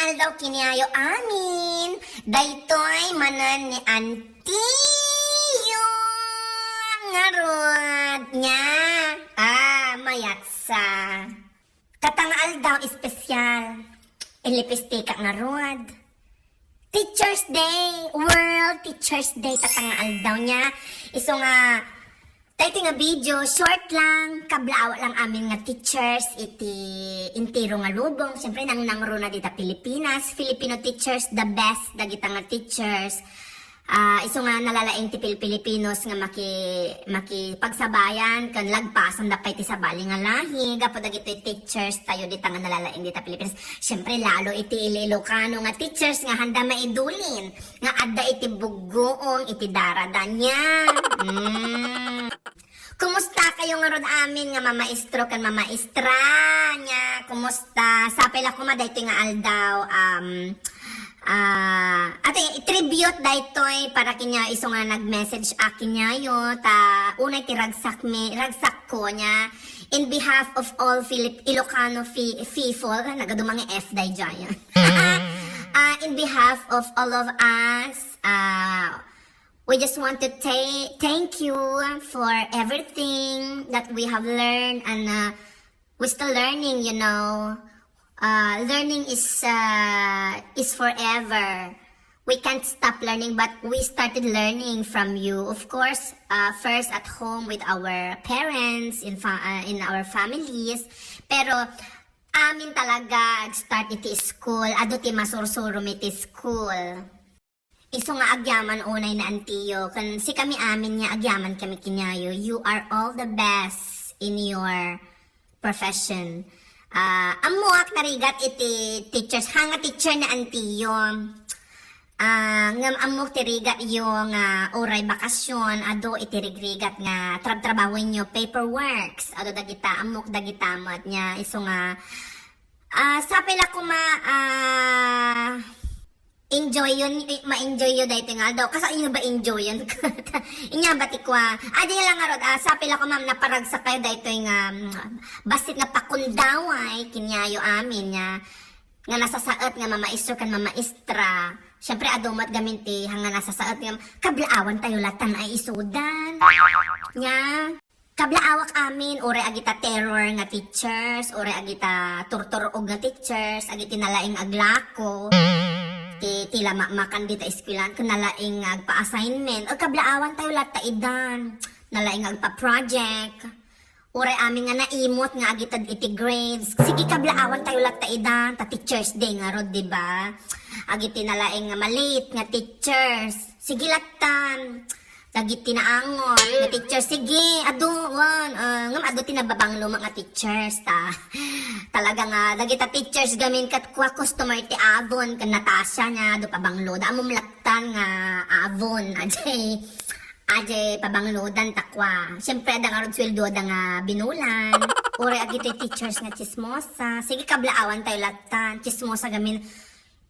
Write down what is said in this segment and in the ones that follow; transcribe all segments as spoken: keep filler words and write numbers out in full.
Aldaw kaniayo amin. Daytoy manen ni Antiyo ngarud nga, ah, mayatsa. Tata nga aldaw espesyal. Ilipistikak ngarud. Teachers Day! World Teachers Day, tata nga aldaw nga. Isu nga, daytoy nga video, short lang, kablaaw lang amin nga teachers iti entero nga lubong. Siyempre, nangnangruna dita Pilipinas. Filipino teachers, the best, dagita nga teachers. Ah, isu nga nalalaing ti Pil-, Filipinos nga maki-, makipagsabayan ken lagpasanda pay ti sabali nga lahi gapu dagitoy teachers tayo dita nga nalalaing dita Pilipinas. Siyempre, lalo iti Ililokano nga teachers nga handa maidulin nga adda iti buggoong iti darada niya. Mm. Kumusta kayo ngarud amin nga mamaestro ken mamaestra niya? Kumusta? Sapay la koma daytoy nga aldaw, um, ah, ate, tribute daytoy para kaniayo isu nga nag-message a kaniayo, ta unay ti ragsak mi, ragsak ko niya. In behalf of all Filip-, Ilocano fi-, people, nagaduma nga F daydiay. Ah, in behalf of all of us, ah, we just want to ta-, thank you for everything that we have learned and, uh, we're still learning, you know. Uh, learning is, uh, is forever. We can't stop learning, but we started learning from you. Of course, uh, first at home with our parents, in fa-, uh, in our families. Pero amin talaga ag-start iti school. Adu ti masursuro mi ti school. Isu nga agyaman unay ni Antiyo, ken sikami amin nga agyaman kami kaniayo. You are all the best in your profession. Ah, ammoak narigat iti teachers. Ha nga teacher ni Antiyo. Ah, ngem ammok ti rigatyo nga uray bakasyon, adu iti rigrigat nga trabtrabahoenyo, paperworks. Adu dagita, ammok dagita met nga isu nga, ah, sapay la koma, ah, enjoy yun, eh, ma-enjoy yo daytoy nga aldaw. Kasano ba enjoy yun? Inya ba ti kua? Adi lang ngarud, ah, sapay la ko, ma'am, naparagsak kayo daytoy nga, mm, bassit nga pakundaway, kaniayo amin nga, nga nasasaet nga mamaestro ken mamaestra. Siyempre, adu met gamin ti, nga nasasaet nga, kablaawan tayo latan ay isudan. Nya, Kablaawak amin, uray agita terror nga teachers, uray agita turturog nga teachers, agiti nalaing aglako, ti, ti lamakmakan dita eskwelahan, ken nalaing nga agpa-assignment. O, kablaawan tayo latta idan. Nalaing nga agpa-project. Uray amin nga naimot nga agitad iti grades. Sige, kablaawan tayo latta idan. Ta Teachers Day ngarud, di ba? Agiti nalaing nga malate nga teachers. Sige, lattan. Dagiti naangot nga teacher, sige, adu, wen, ah, ngem adu ti nababanglo nga teachers, ta talaga nga, dagita teachers gamin ket kua customer ti Avon ken Natasha nga adu pabangloda, ammom lattan nga Avon, ajay, ajay pabanglodan ta kua. Siyempre, adda ngarud sueldoda nga binulan. Uray agitoy teachers nga chismosa. Sige, kablaawan tayo lattan. Chismosa gamin.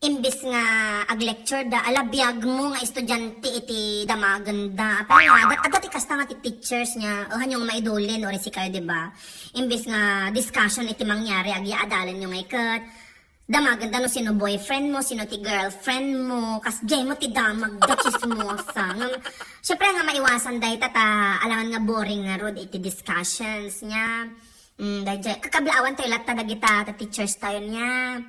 Imbes nga ag-lecture da, ala, biag mo nga estudiante iti damagenda. Apay nga, adda, adda ti kasta nga ti teachers nga, o, hanyo nga maidulin, uray sikayo, di ba? Imbes nga discussion iti mangyari, agyaadalan nyo nga iket. Damagenda no sino boyfriend mo, sino ti girlfriend mo, kasdiay mo ti damagda, chismosa. Ngem, syempre nga maiwasan dayta ta, alangan nga boring ngarud iti discussions nya. Mm, dayjay, kakablaawan tayo latta dagita, ta teachers tayo nya.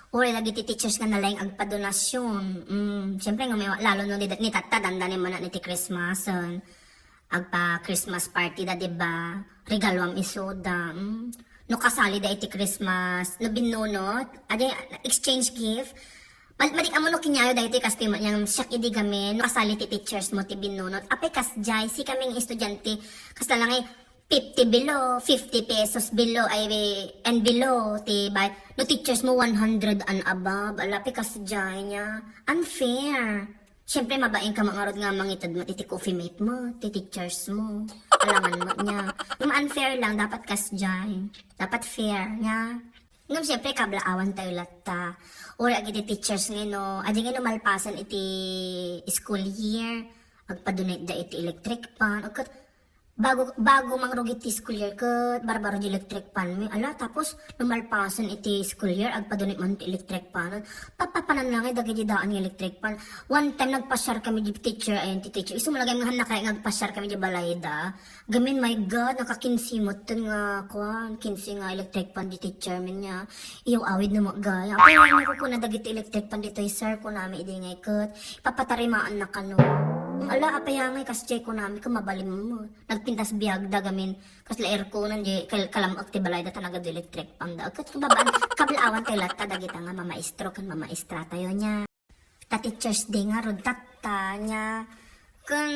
Uray dagiti teachers nga nalaing agpadonasyon. Mm, siyempre nga may, lalo no ni, ni tatta, dandanin man iti Christmasen. Agpa-Christmas party da, di ba? Regaluam isuda. Mm. No kasali da iti Christmas, no binnunot, adi, exchange gift. Mal-, madik amo no kinyayo da iti kastoy mo, yang siak idi gamin, no kasali ti teachers mo ti binnunot. Apay kasjay, sikami nga estudiante, kasta lang ay, fifty below, fifty pesos below, ay, and below, ti bay-, no teachers mo, one hundred and above, ala, pi kasjay nya. Unfair. Siyempre, mabain ka mangarod nga mangited mo, ti, ti coffee mate mo, ti teachers mo. Alangan mo nya. Nga unfair lang, dapat kasjay. Dapat fair, nya. Ngem, siyempre, kablaawan tayo latta. Uray agiti teachers nga, no, adi nga, no, malpasan iti school year. Agpadunay da iti electric fan. Agkat, Bago, bago mangrugit ti school year ket barbaro di electric fan mi. Ala, tapos no malpasen iti school year, agpadunit man ti electric fan. Papapanan lang dagiti daan nga electric fan. One time nagpasiar kami di teacher, ayan ti teacher. Isu malagay nga hanna kay nga agpasiar kami di balayda. Gamin, my God, naka kinse met nga kuan, kinse nga electric fan di teacher mi niya. Iyaw awid na magaya. Apay nga kuna dagiti electric fan ditoy, sir, kunami idi nga iket. Ipapatarimaan na kano. Ala, apay nga kas jay kunami ka mabalim mo. Nagpintas biag da gamin, kasla airconan, di kal-, kalam-ek ti balay da ta nagadu electric fan da. Ket kababaan, kabil-awan tayo latta dagita nga mamaestro ken mamaestra tayo niya. Ta Teachers Day ngarud tatta niya. Ken,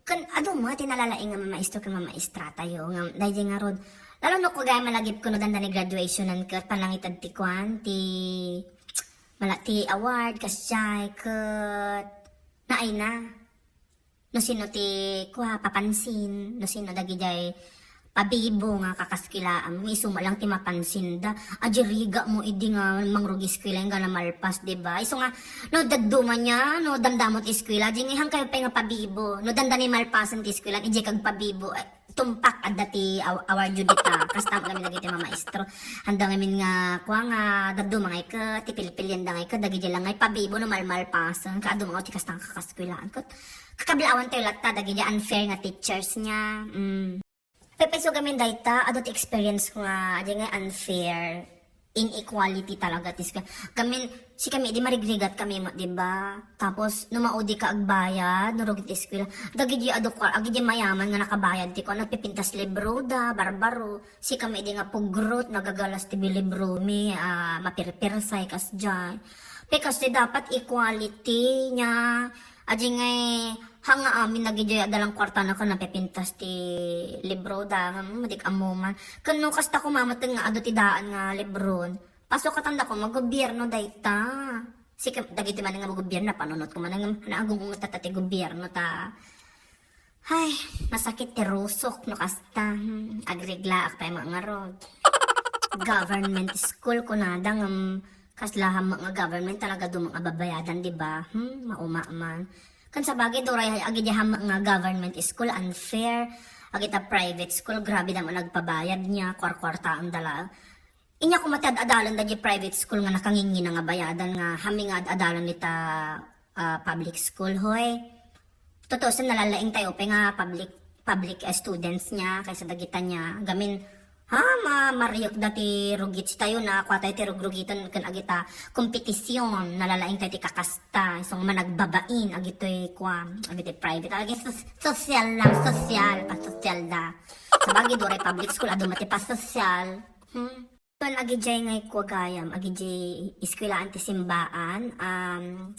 ken adu met ti nalalaing nga mamaestro ken mamaestra tayo nga daydi ngarud. Lalo no kugay malagip kuno dandani graduationan ket panangited ti kuan, ti mala-, ti award, kasjay, ket naayna. No sino ti kua, papansin, no sino dagidiay pabibo nga kakaskuelaan mo, isu met lang ti mapansin da. Aji rigat mo idi nga mangrugi eskuela nga namalpas, di ba? Isu nga, no dadduma niya, no damdamot eskuela, di nga han kayo pay nga pabibo. No dandani malpasen ti eskuela, idiay kagpabibo. Eh, tumpak adda ti aw-, award dita. Kasta mo kami dagiti mamaestro. Handa ngamin nga, kua nga, dadduma nga iket, ti pilpilian da nga iket, dagidi lang nga ipabibo no malmalpasen. Kaadu nga ti kasta nga kakaskuelaan. Ket, Kakabil-awan tayo latta dagiti unfair nga teachers niya. Mm. Pepaiso gamin dayta, adu ti experience ko nga, adi nga unfair, inequality talaga ti ska-, gamin, si kami, di marigrigat kami mo, di ba? Tapos, no maudi ka agbayad, no rugit eskwela, dagiti adu ko, agiti mayaman nga nakabayad ti ko, nagpipintas libro da, barbaro. Si kami, di nga pugrot, nagagalas ti bilibro mi, ah, mapirpirsay, kasdiay. Pikas ti dapat equality niya, Aji ngay, hanga amin nagidiay adalang kuartana ken napipintas ti libro da, nga, mm, madik ammo man. Ken no kasta kumamateng nga adu ti daan nga libron, pasukatan da ko, magobierno dayta. Sika, dagiti man nga magobierno, panunot ko man nga naagung-unget ta ti gobierno ta. Hay, masakit ti rusok no kasta. Hmm, agriglaak pay mangarod. Government school kunada ngem, Kasla hammek nga government talaga dumang a babayadan, di ba? Hmm, mauma man. Ken sabagay, duray agidi hammek nga government school, unfair. Agita private school, grabe da man nagpabayad niya, kuarkuartaan da la. Inya koma ti ad-adalan da di private school nga nakangingina nga bayadan nga hami nga ad-adalan dita, ah, public school, hoy. Totoo, sa nalalaing tayo pay nga public, public, eh, students niya kaysa dagita niya. Gamin, ha, ma-, mariok da ti rugit tayo na, kua tayo ti rugrugitan ken agita kompetisyon, nalalaing tayo ti kakasta, isu nga managbabain, agitoy, kua, agitoy private, agitoy sos-, sosyal lang, sosyal, pasosyal da. Sabagay, duray public school, adu met ti pasosyal. Hmm. Ken agidiay nga ikua gayam, agidiay eskuelaan ti simbaan, um,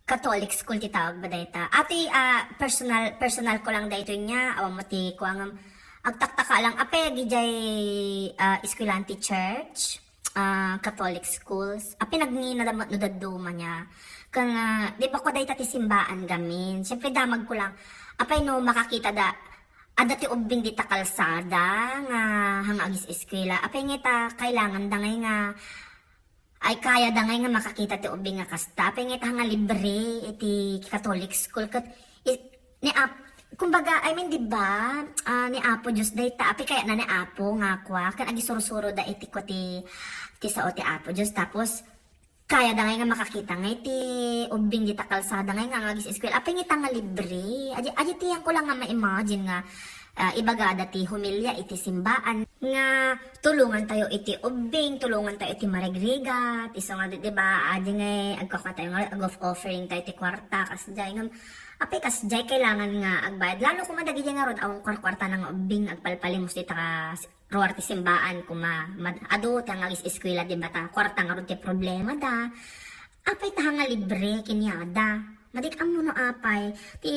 Catholic school ti tawag ba dayta? Ati, ah, personal, personal ko lang daytoy niya, awan mo ti kuangam, agtaktaka lang, apay agidiay, ah, eskuelaan ti church, ah, Catholic schools, apay nagngina da no dadduma niya. Ken, ah, di ba ko dayta ti simbaan gamin? Siyempre, damag ko lang, apay no makakita da, Adda ti ubbing dita kalsada nga hanga agis-eskuela. Apay ngay ta kailangan da ngay nga, ay, kaya da ngay nga makakita ti ubbing nga kasta. Apay ngay ta hanga libre iti Catholic school ket i-, ni Ap-, kumbaga, I mean, di ba? Ah, ni Apo Dios dayta, apay kayatna ni Apo nga kua, ken agisursuro da iti kua ti, ti sao ti Apo Dios. Tapos, Kaya da ngay nga makakita ngay ti ubbing dita kalsada ngay nga agis-eskuela. Apay ngay ta nga libre. Adi, adi ti yan ko lang nga ma-imagine nga, ah, ibagada ti humilya iti simbaan nga tulungan tayo iti ubbing, tulungan tayo iti marigrigat. Isu nga, di, di ba, adi ngay agkakua tayo nga ag-offering tayo ti kuarta, kasdiay nga, apay kasdiay kailangan nga agbayad. Lalo koma dagiti nga rod, awan kuarkuarta na nga ubbing, agpalpalimos dita ka ruar ti simbaan koma, mad-, adu ti hanga agis-eskuela, di ba, ta kuarta ngarud ti problema da. Apay ta hanga libre kaniada? Madik ammo no apay. Ti,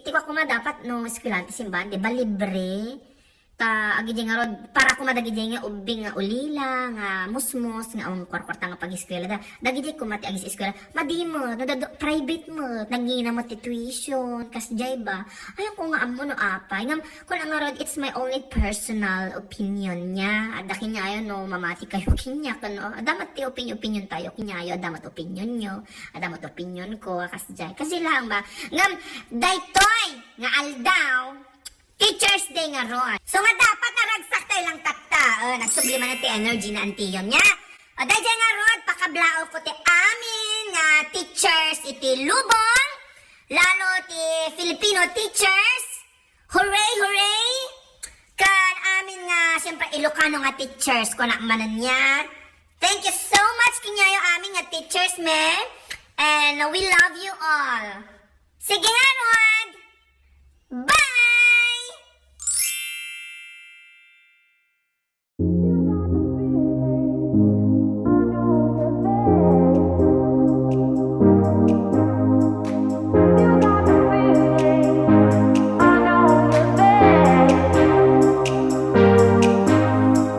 ti kua koma dapat no eskuelaan ti simbaan, di ba, libre? Ta agidi ngarud, para koma dagidi nga ubbing nga ulila, nga musmos, nga awan kuarkuarta nga pag-eskuela da. Dagidi koma ti agis-eskuela, madi met, no, dadu-, private met, nagngina met ti tuition, kasdiay ba? Ay, ako nga ammo no apay. Ngam, kun ang ngarud, it's my only personal opinion niya. Adda kinyayo no, mamati kayo kinya, kano, adda met ti opinion, opinion tayo, kinyayo, adda met opinion nyo, adda met opinion ko, kasdiay. Kasi lang ba? Ngam, daytoy nga aldaw, ti Teachers Day ngarud. So nga dapat naragsak tayo lang tatta. O, nagsubli man ti energy na antiyon niya. O, dayjay ngarud, pakablaawko ti amin nga teachers iti lubong, lalo ti Filipino teachers. Hooray, hooray! Kan amin nga, siyempre, Ilocano nga teachers, kuna manen niya. Thank you so much, kenyayo amin nga teachers, me. And we love you all. Sige nga,